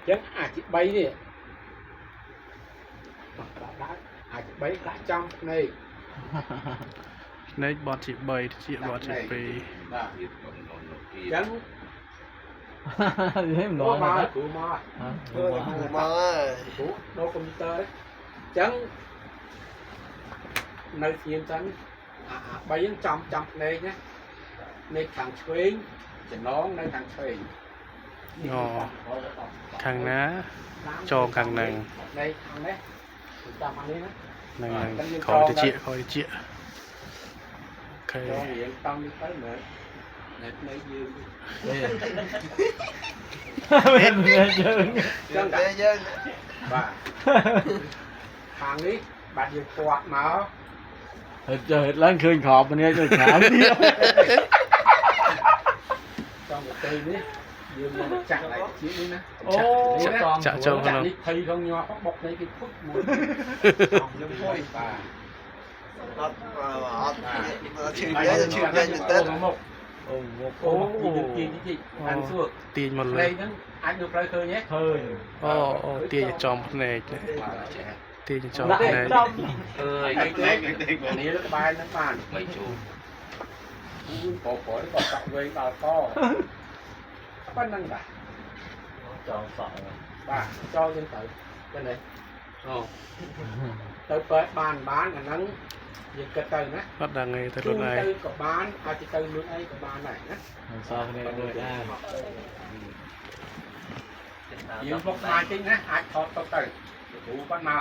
ចឹងអាចទី3នេះដាក់អាចទី3ដាក់ចំភ្នែក ភ្នែកបត់ជា3ជាបត់ជា2 បាទ ទៀតបងននទៀត ចឹង នេះមិន មក ដល់ គ្រូមក គ្រូមកហើយ គ្រូដូរកុំព្យូទ័រចឹងនៅស្ងៀមសិនអា3ហ្នឹងចំចំភ្នែកណាភ្នែកខាងឆ្វេងចំណងនៅខាងឆ្វេង អូខាងណាចងខាងហ្នឹង នេះខាងនេះចាំខាងនេះណា ហ្នឹងហ្នឹងក្រោយតិចក្រោយតិច OK ចងរៀងតង់នេះទៅមើលនៅភ្នែកយើង មានមានយើង ចឹង តែយើង បាទខាងនេះបាទយើងពាត់មក ហិតចុះហិតឡើងឃើញក្របគ្នាចូលច្រាមទៀត ចង់ទៅនេះយើងមកចាក់ឡៃជានេះណា អូ ចាក់ចូល ចាក់ ក្នុង នេះភ័យក្នុងញាប់បុកនេះគេពុជមួយ យើងពុយ បាទ អត់អត់ឈឺញ៉ៃឈឺញ៉ៃមែនតើ មុខ អូមក អូ អូ យើងទាញតិចអានសួរ ទាញមកលើ ភ្នែកហ្នឹងអាចនៅផ្លូវឃើញទេ ឃើញ អូអូទាញចំភ្នែកទាញចំ ដាក់ ភ្នែក ចំ អើយ នេះនេះក្បែរហ្នឹងបាន មិនជួ បបក៏កាក់វែងដល់កប៉ុណ្្នឹងបាទ ចងសក់ បាទចូលយើងទៅចឹងទេអូទៅពេទ្យបានបានអាហ្នឹងយើងគិតទៅណា អត់ដឹងទេទៅខ្លួនឯង ទៅក៏បានអាចទៅលួចអីក៏បានដែរណា សក់គ្នាមួយដែរ យើងពុកស្មាតិចណាអាចថតទៅទៅគ្រូគាត់មក